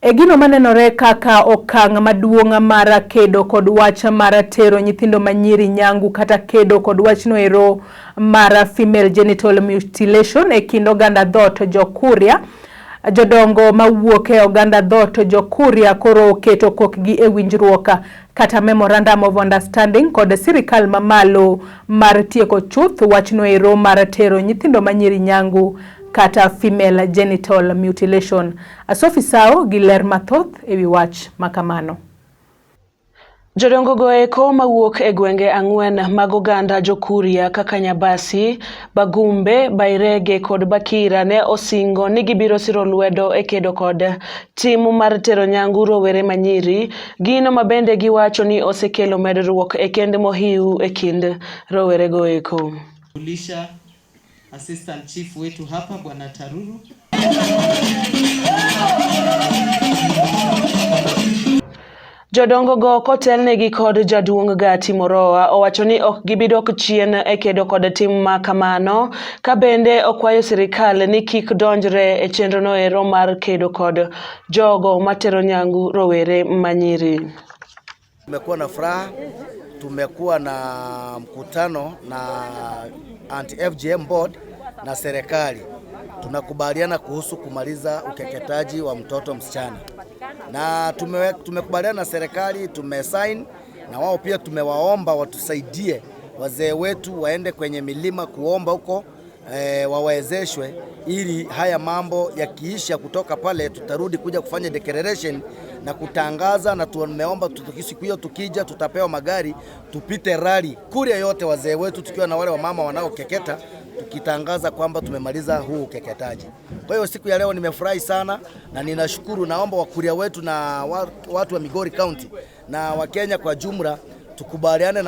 E gino manenore kaka okang' maduong' mar kedo kod wach mar tero nyithindo manyiri nyangu kata kedo kod wachno ero mar female genital mutilation e kind oganda dhoot jo-Kuria. Jodongo mawuok e oganda dhoot jo-Kuria koro oketo kokgi e winjruok kata memorandum of understanding kod sirikal mamalo mar tieko chuth wachno ero mar tero nyithindo manyiri nyangu kata female genital mutilation. Asofi Sao gi ler mathoth e wi wach makamano. Jodongo go eko mawuok e gwenge ang'wen mag oganda Jokuria kaka Nyabasi, Bagumbe, Bairege kod Bakira ne osingo ni gibiro siro lwedo e kedo kod tim mar tero nyangu rowere manyiri, gino ma bende giwacho ni osekelo medruok e kend mohiu e kind rowerego eko. Ulisha Assistant Chief wetu hapa Bwana Taruru. Jodongo go kotelnegi kod jaduong' Gati Moroa owacho ni ok gibi dok chien e kedo kod tim ma kamano ka bende okwayo sirikal ni kik donjre e chenrono ero mar kedo kod jogo matero nyangu rowere manyiri. Tumekuwa na furaha, tumekuwa na mkutano na anti-FGM board na serikali. Tunakubaliana kuhusu kumaliza ukeketaji wa mtoto msichana, na tumekubaliana na serikali, tumesign na wao pia. Tumewaomba watusaidie wazee wetu waende kwenye milima kuomba huko, wawezeshwe ili haya mambo yakiisha kutoka pale tutarudi kuja kufanya declaration na kutangaza, na tumeomba siku hiyo tukija tutapewa magari tupite rally Kuria yote wazee wetu tukiwa na wale wamama wanaokeketa tukitangaza kwamba tumemaliza huu ukeketaji. Kwa hiyo siku ya leo nimefurahi sana na ninashukuru. Naomba Wakuria wetu na watu wa Migori County na Wakenya kwa jumla tukubaliane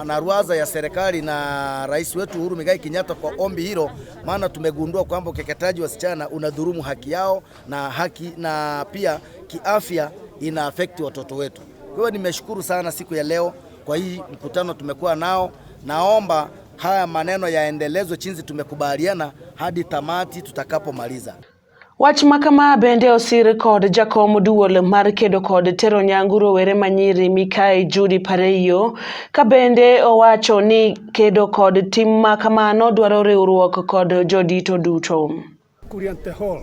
na ruwaza ya serikali na rais wetu Uhuru Muigai Kenyatta kwa ombi hilo, maana tumegundua kwamba ukeketaji wasichana unadhulumu haki yao na haki na pia kiafya ina affect watoto wetu. Kwa hiyo nimeshukuru sana siku ya leo kwa hii mkutano tumekuwa nao. Naomba haya maneno yaendelezwe chinzi tumekubaliana hadi tamati tutakapomaliza. Wach ma kama bende osir kod jakom duol mar kedo kod tero nyangu rowere manyiri Mikai Judy Pareiyo ka bende owacho ni kedo kod tim ma kamano dwaro riwruok kod jodito duto. Kuriante Hall.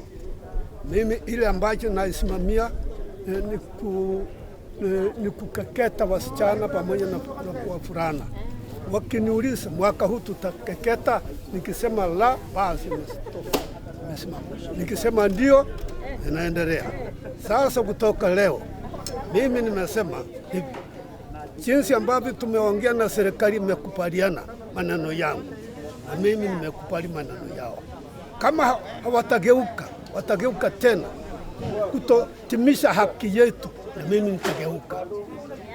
Mimi ile ambacho naisimamia ni kukeketa wasichana pamoja na wavulana. Wakiniuliza mwaka huu tutakeketa, nikisema la, basi nimesimama. Nikisema ndio, inaendelea. Sasa kutoka leo mimi nimesema hivi, jinsi ambavyo tumeongea na serikali imekubaliana maneno yangu na mimi nimekubali maneno yao. Kama hawatageuka, watageuka tena kutotimisha haki yetu, na mimi nitageuka.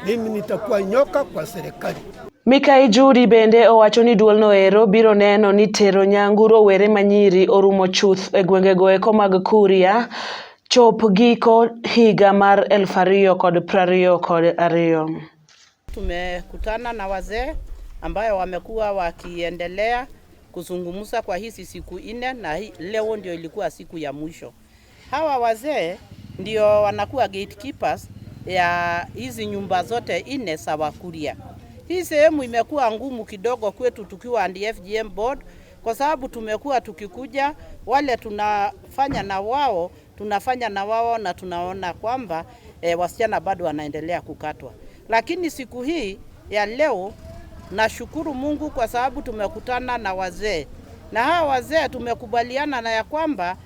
Mimi nitakuwa nyoka kwa serikali. Mikai Judy bende owacho ni duolno ero biro neno ni tero nyangu rowere manyiri orumo chuth e gwengego eko mag Kuria chop giko higa mar 2022. Tumekutana na wazee ambayo wamekuwa wakiendelea kuzungumza kwa hizi siku 4 na leo ndio ilikuwa siku ya mwisho. Hawa wazee ndio wanakuwa gatekeepers ya hizi nyumba zote 4 za Wakuria. Hii sehemu imekuwa ngumu kidogo kwetu tukiwa anti-FGM board kwa sababu tumekuwa tukikuja wale tunafanya na wao, tunafanya na wao na tunaona kwamba wasichana bado wanaendelea kukatwa. Lakini siku hii ya leo nashukuru Mungu kwa sababu tumekutana na wazee. Na hawa wazee tumekubaliana na ya kwamba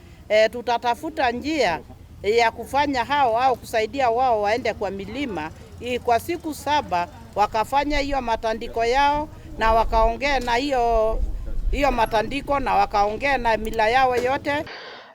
tutatafuta njia ya kufanya hao au kusaidia wao waende kwa milima ili kwa siku 7 wakafanya hiyo matandiko yao na wakaongea na hiyo matandiko na wakaongea na mila yao yote.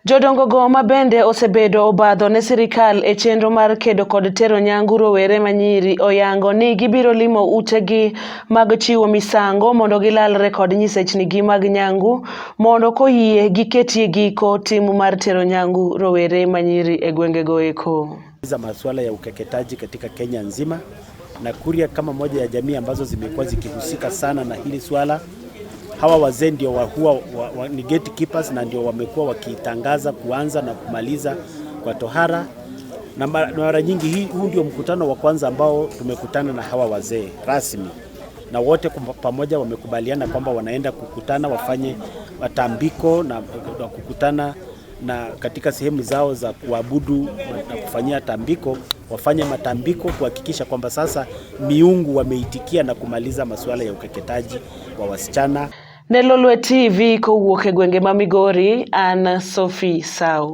Jodongo go ma bende osebedo obadho ne sirikal e chenro mar kedo kod tero nyangu rowere manyiri oyango ni gibiro limo utegi mag chiwo misango mondo gilalre kod nyisechnigi mag nyangu mondo koyie giketie giko tim mar tero nyangu rowere manyiri e gwengego eko. Za masuala ya ukeketaji katika Kenya nzima na Kuria kama moja ya jamii ambazo zimekuwa zikihusika sana na hili swala. Hawa wazee ndio ni gatekeepers na ndio wamekuwa wakitangaza kuanza na kumaliza kwa tohara. Na mara nyingi huu ndio mkutano wa kwanza ambao tumekutana na hawa wazee rasmi, na wote pamoja wamekubaliana kwamba wanaenda kukutana wafanye matambiko na kukutana na katika sehemu zao za kuabudu na kufanyia tambiko, wafanye matambiko kuhakikisha kwamba sasa miungu wameitikia na kumaliza masuala ya ukeketaji wa wasichana. Ne Lolwe TV kowuok e gwenge ma Migori, an Sophie Sau.